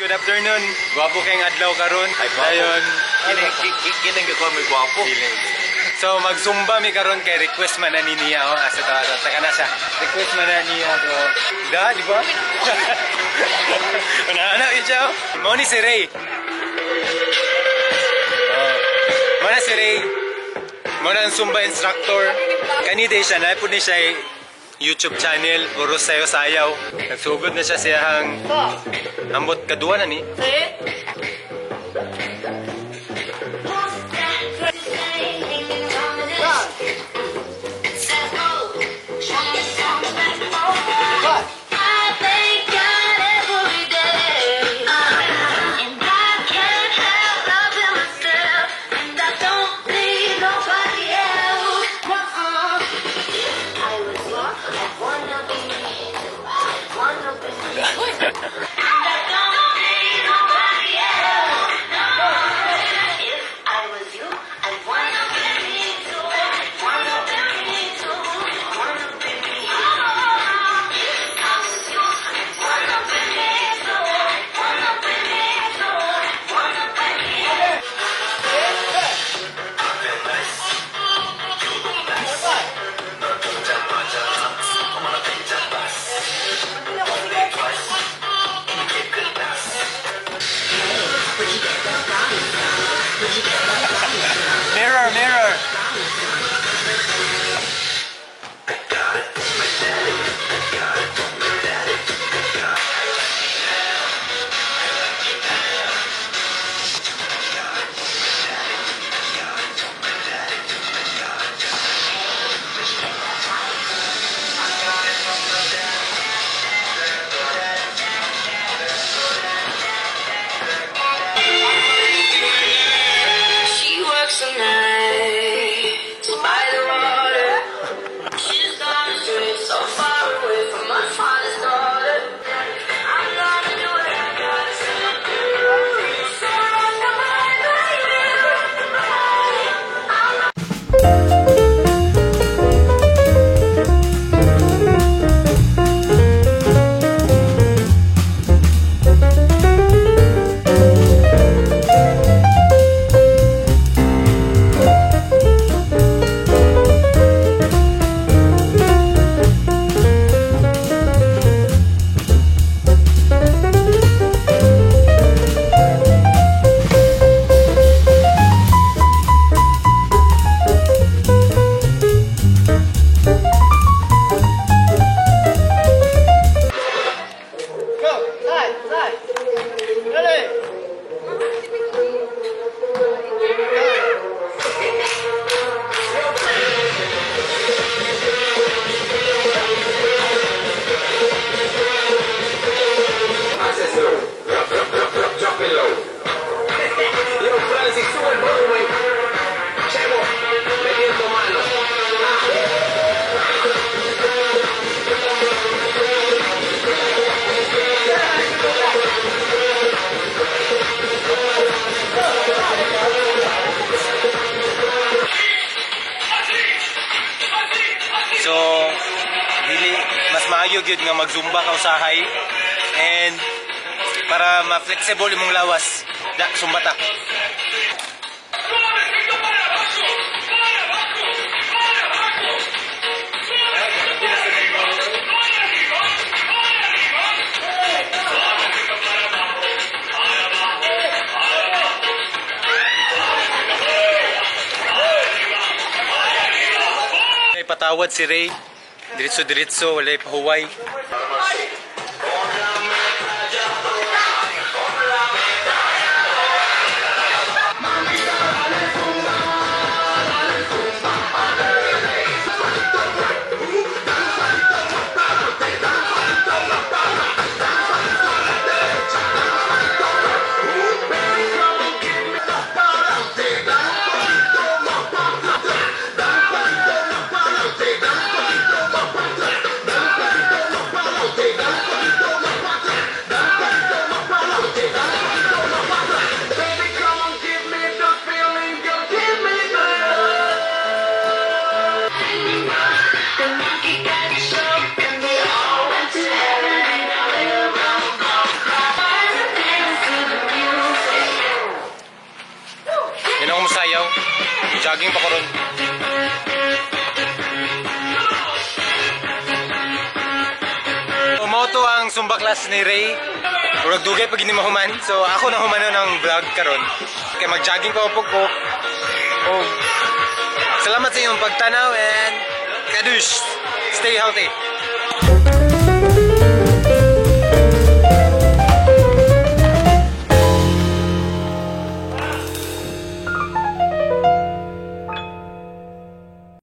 Good afternoon. Gwapo kayong adlaw karon. Dayon, Kining ko may gwapo. So mag-zumba mi karon kay request man na ni niya, oh, asa to ato. Taka na siya. Request man na niya so. Da, di ba? Una ana yun siya, oh. Mao ni si Ray. Oh. Mao na si Ray. Mao na ang Zumba instructor. Kani day siya na pud ni siya YouTube channel puro sayo sayaw. Nagsugod na siya siyang ambot kaduwa na ni. Mirror, mirror. She works the nights by the water. She's gone astray, so far away from my father's daughter. I'm gonna do what I gotta do. So rock-a-bye, baby, rock-a-bye. I'm Go, side, side. Ready. Drop, drop, drop, drop, drop it low. Yo, Francis, sube el volumen. Chemo, metiendo mano. So, dili mas maayo gyud nga mag-zumba ka usahay and para ma-flexible imong lawas, da zumba ta. Ay patawad si Ray. Diretso-diretso, walay pahuway. Jogging pa ko ron. Mao to ang Zumba class ni Ray. Murag dugay pag hindi mahuman. So ako na humanon ang vlog karon. Kay mag-jogging pa po ko. Oh. Salamat sa inyong pagtanaw and kadush. Stay healthy.